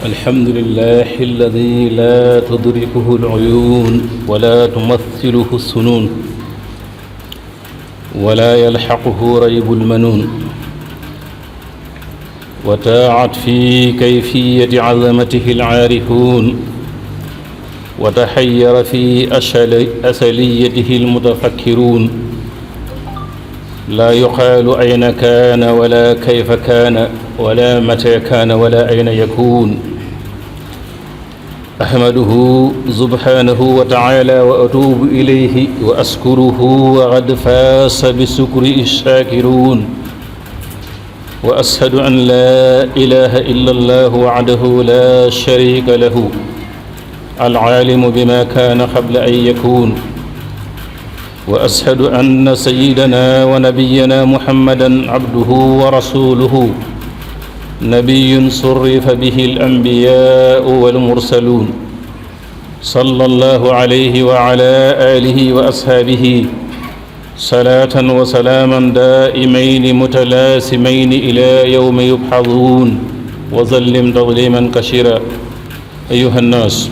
الحمد لله الذي لا تدركه العيون ولا تمثله السنون ولا يلحقه ريب المنون وتاعت في كيفية عظمته العارفون وتحير في أسليته المتفكرون لا يقال أين كان ولا كيف كان ولا متى كان ولا أين يكون أحمده سبحانه وتعالى وأتوب إليه وأشكره وقد فاز بشكر الشاكرون وأشهد أن لا إله إلا الله وحده لا شريك له العالم بما كان قبل أن يكون وأشهد أن سيدنا ونبينا محمدا عبده ورسوله نبي صرف به الأنبياء والمرسلون صلى الله عليه وعلى آله وأصحابه صلاة وسلاما دائمين متلازمين إلى يوم يبعثون وسلم تسليما كثيرا أيها الناس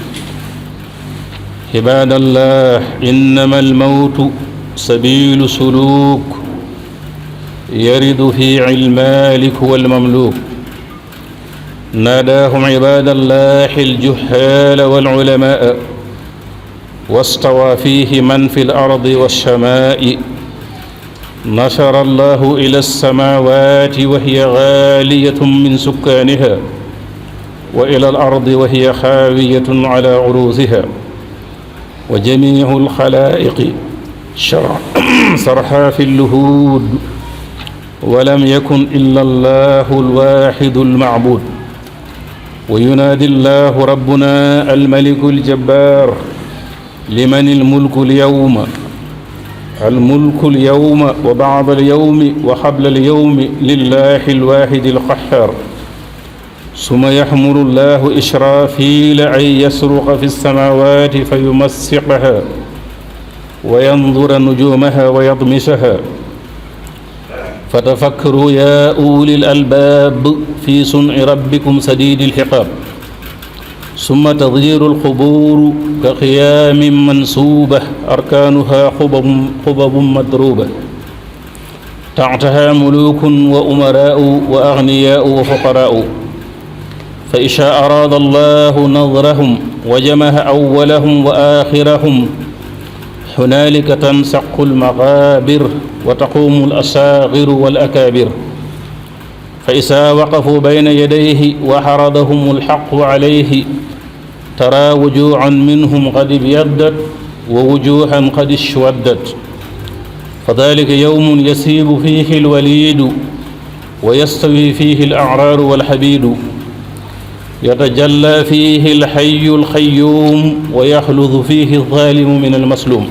عباد الله إنما الموت سبيل سلوك يرد في المالك والمملوك ناداهم عباد الله الجهال والعلماء واستوى فيه من في الأرض والسماء نشر الله إلى السماوات وهي غالية من سكانها وإلى الأرض وهي خاوية على عروشها وجميع الخلائق سرحا في اللهود ولم يكن إلا الله الواحد المعبود وينادي الله ربنا الملك الجبار لمن الملك اليوم الملك اليوم وبعد اليوم وقبل اليوم لله الواحد القهار ثم يحمل الله إسرافيل أن يسرق في السماوات فيمسقها وينظر نجومها ويطمسها فتفكروا يا أولي الألباب في صنع ربكم سديد الحقاب ثم تضجير القبور كقيام منصوبة أركانها خبب مضروبة تحتها ملوك وأمراء وأغنياء وفقراء فإذا أراد الله نظرهم وجمع أولهم وآخرهم هنالك تنشق المقابر وتقوم الأصاغر والأكابر فإذا وقفوا بين يديه وعرضهم الحق عليه ترى وجوها منهم قد ابيضت ووجوها قد اسودت فذلك يوم يسيب فيه الوليد ويستوي فيه الأعرار والحبيد يتجلى فيه الحي القيوم ويخلد فيه الظالم من المظلوم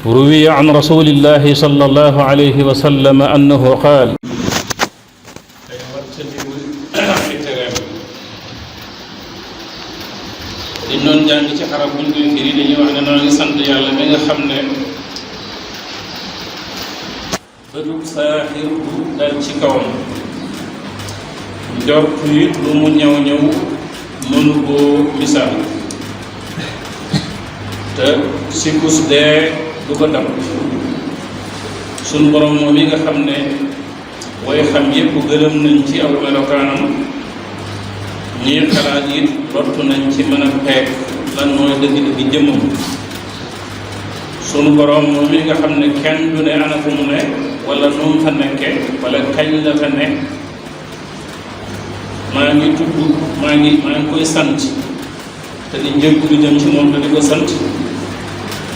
روي عن رسول الله صلى الله عليه وسلم أنه قال li noon jàng ci xarab buñ koy firi dañuy wax ne noo ngi sant yàlla mi nga xam ne bëtub saaxir bu dal ci kawam njort yi lu mu ñëw mënu koo misaal te sikus dee du ko dam suñ borom moom yi nga xam ne way xam yépp gërëm nañ ci aw melokaanam ñii xalaat it lottu nañ ci mën a peeg lan mooy dëgg-dëgg jëmmam sunu borom moom yi nga xam ne kenn du ne ana fu mu ne wala nu mu fa nekke wala kañ la fa nekk maa ngi koy sant te di njëglu jëm ci moom te di ko sant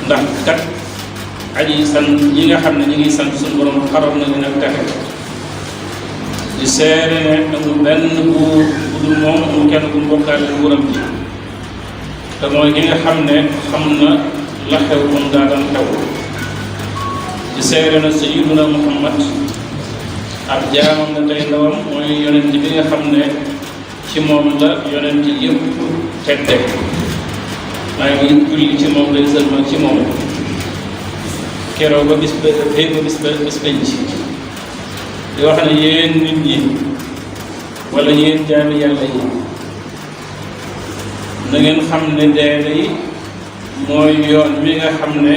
ndax kat aji sant ñi nga xam ne ñi ngi sant suñu borom xaroon na leen ak texe di seere ne amul benn buur bu dul moom amul kenn ku mbokkaale nguuram ji te mooy ki nga xam ne xam na la xew moom daa daan xew di seere na sayyiduna Muhammad ab jaamam na tey ndawam mooy yonent bi nga xam ne ci moom la yonent yëpp tedde maa ngi julli ci moom lay sëlmal ci moom keroo ba bis penc di wax ne yéen nit ñi wala yéen jaami yàlla yi na ngeen xam ne dee day mooy yoon mi nga xam ne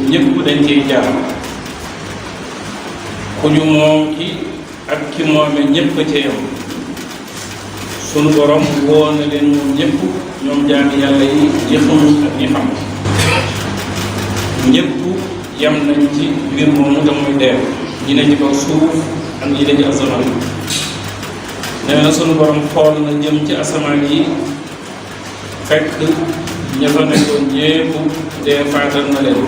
ñëpp dañ ciy jaar ku ñu moom ki ak ki moome ñëpp ci yam sunu borom woo na leen ñoom ñëpp ñoom jaami yàlla yi ñi xamul ak ñi xam ñëpp yam nañ ci mbir moomu te muy dee ñi ne ci kaw suuf ak ñi ne ci asamaan nee na sunu borom xool na jëm ci asamaan yi fekk ña fa nekkoon ñépp dee faatal na leen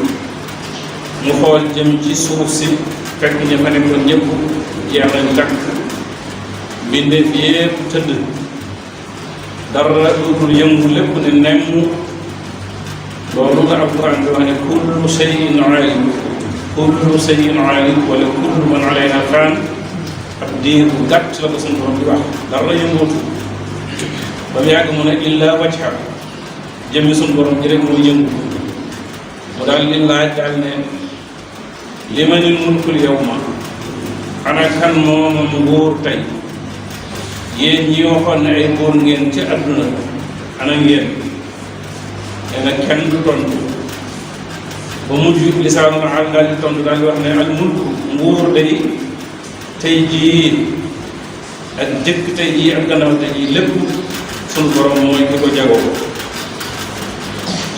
mu xool jëm ci suuf si fekk ña fa nekkoon ñépp jeex nañ takk mbindeef yépp tëdd dara dootul yëngu lépp ne nemm loolu nga alquran di wax ne kullu shay'in aalik kullu shay'in aalik wala kullu man alayha faan ab diir bu gàtt la ko suñu borom di wax dara yëngootu ba mu yàgg mu ne illa wajha jëmmi suñu borom ji rek mooy yëngu mu daal di laaj daal ne limanil mulkul yawma ana kan mooma nguur tey yéen ñi waxoon ne ay buur ngeen ci àdduna ana ngeen nee na kenn du tontu ba mujj lisaanul aal daal di tontu daal di wax ne al mulk nguur day tey jii ak jëkk tey jii ak gannaaw tey jii lépp sunu borom mooy ki ko jagoo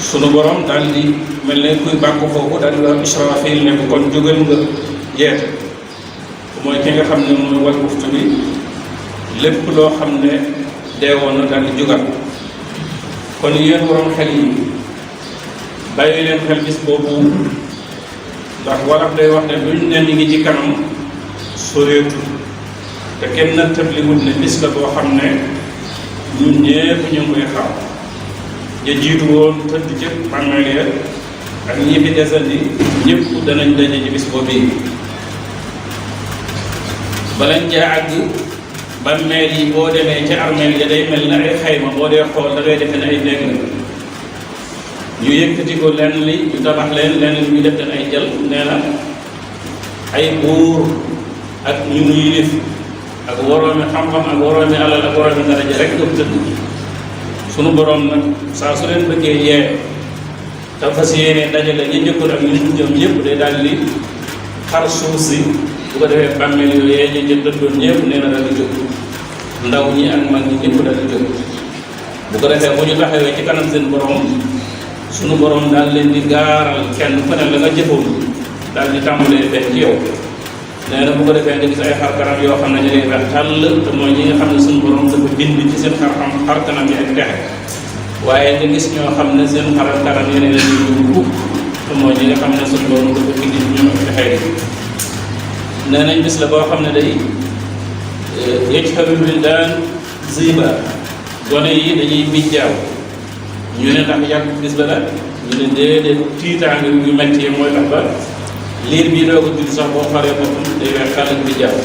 sunu borom daal di mel ne kuy bàkku foofu daal di wax Israfil ne ko kon jógal nga jeete mooy ki nga xam ne mooy wal buftu bi lépp loo xam ne deewoon na daal di jógal kon yéen borom xel yi bàyyi leen xel bis boobu ndax waraf day wax ne luñ ne ñu ngi ci kanam soreetu te kenn na tëbliwul ne bis la boo xam ne ñun ñépp ñu ngi koy xaar ja jiitu woon tëdd ci bàmmeel ya ak ñi fi desandi ñëpp danañ daje ci bis boobu yi balañ caa àgg bàmmeel yi boo demee ca armeel ya day mel na ay xayma boo dee xool da ngay defe ne ay néeg la ñu yëkkati ko lenn li ñu tabax leen lenn li ñu def leen ay jël nee na ay buur ak ñu mu yilif ak waroomi xam-xam ak waroomi alal ak waroomi daraja rek ëpp tëdd sunu borom nag saa su leen bëggee yee te fas yéene dajale ñi njëkkoon ak ñu mujjoon yëpp day daal di xar suuf si bu ko defee bàmmeel yooyu yee ñu jël dëddoon ñëpp nee na daal di jóg ndaw ñi ak mag ñi ñëpp daal di jóg bu ko defee bu ñu taxawee ci kanam seen borom sunu borom daal leen di gaaral kenn ku ne la nga jëfoon daal di tàmbalee def ci yow nee na bu ko defee nga gis ay xar kanam yoo xam ne ñu lay weex tàll te mooy ñi nga xam ne sunu borom dafa bind ci seen xar kanam yi ak texe waaye nga gis ñoo xam ne seen xar kanam yeneen la ñuy dugg te mooy ñi nga xam ne sunu borom dafa bind ci ñoom ak texe yi nee nañ bis la boo xam ne day yajhalu wildaan ziba gone yi dañuy bijjaaw ñu ne ndax yàgg bis ba la ñu ne déedéet tiitaange yu metti mooy tax ba liir bii doo ko judd sax boo xaree boppam day weex xàll ak bijjaaw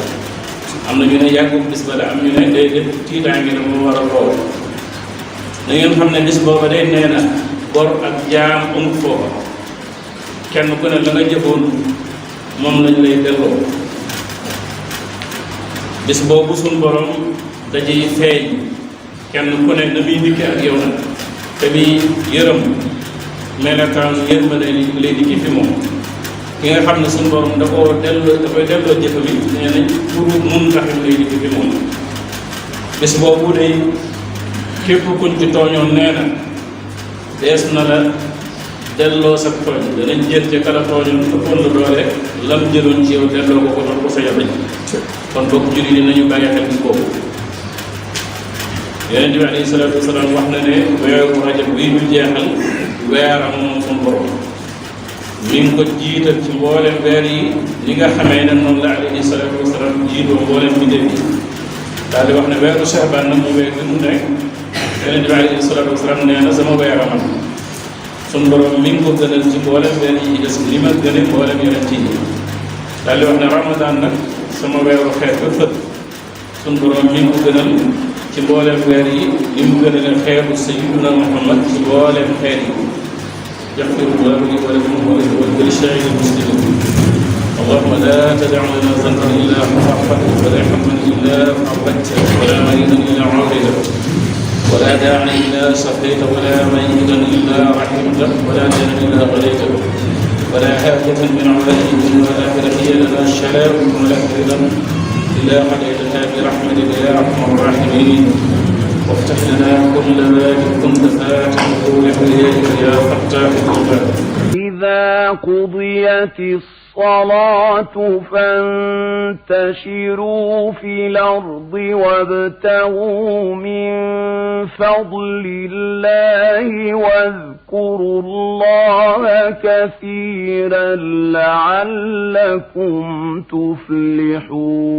am na ñu ne yàggu bis ba la am ñu ne déedéet tiitaange ne moo war a lool da ngeen xam ne bis booba day nee na bor ak jaam amut foofa kenn ku ne la nga jëfoon moom lañ lay delloo bis boobu suñ borom dañuy feeñ kenn ku ne na muy dikkee ak yow nag te muy yërëm melakaanu yërmande lay dikki fi moom ki nga xam ne suñ borom da koo delloo da koy delloo jëfe bi nee nañ pour mun taxit lay dikki fi moom bis boobu day képp kuñ ci tooñoon nee na dees na la delloo sa tooñ danañ jël ca kala tooñoon ëppoon la doole lam jëloon ci yow delloo ko doon ko sa yabañ kon bokk julli ni nañu bàyyi xel ci boobu Yonent bi alayhi salaatu wasalaam wax na ne weeru rajab bii ñu jeexal weeram moom suñu borom mi ngi ko jiital ci mboolem weer yi li nga xamee ne noonu la alayhi salaatu wasalaam jiitoo mboolem bindéef yi daal di wax ne weeru Sha'baan nag mu weer bi mu nekk Yonent bi alayhi salaatu wasalaam nee na sama weeram am suñu borom mi ngi ko gënal ci mboolem weer yi des li ma gëne mboolem yonent yi daal di wax ne Ramadan nag sama weeru xeet ba fët suñu borom mi ngi ko gënal ci mboolem weer yi li mu gënale xeetu Sayyiduna Muhammad ci mboolem xeet yi yaxfiru llaahu li wa lakum wa li saa'iril muslimiin اللهم لا تدع لنا ذنبا إلا غفرته ولا هما إلا فرجته ولا مريضا إلا عافيته ولا داعيا إلا شفيته ولا ميتا إلا رحمته ولا دينا إلا قضيته ولا حاجة من عبادك الدنيا والآخرة هي لنا الشلاء ولا رضا إلا قضيتها برحمتك يا أرحم الراحمين وافتح لنا كل باب كنت فاتحه لحياتك يا فتاح القلوب. إذا قضيت الصلاة فانتشروا في الأرض وابتغوا من فضل الله واذكروا الله كثيرا لعلكم تفلحون.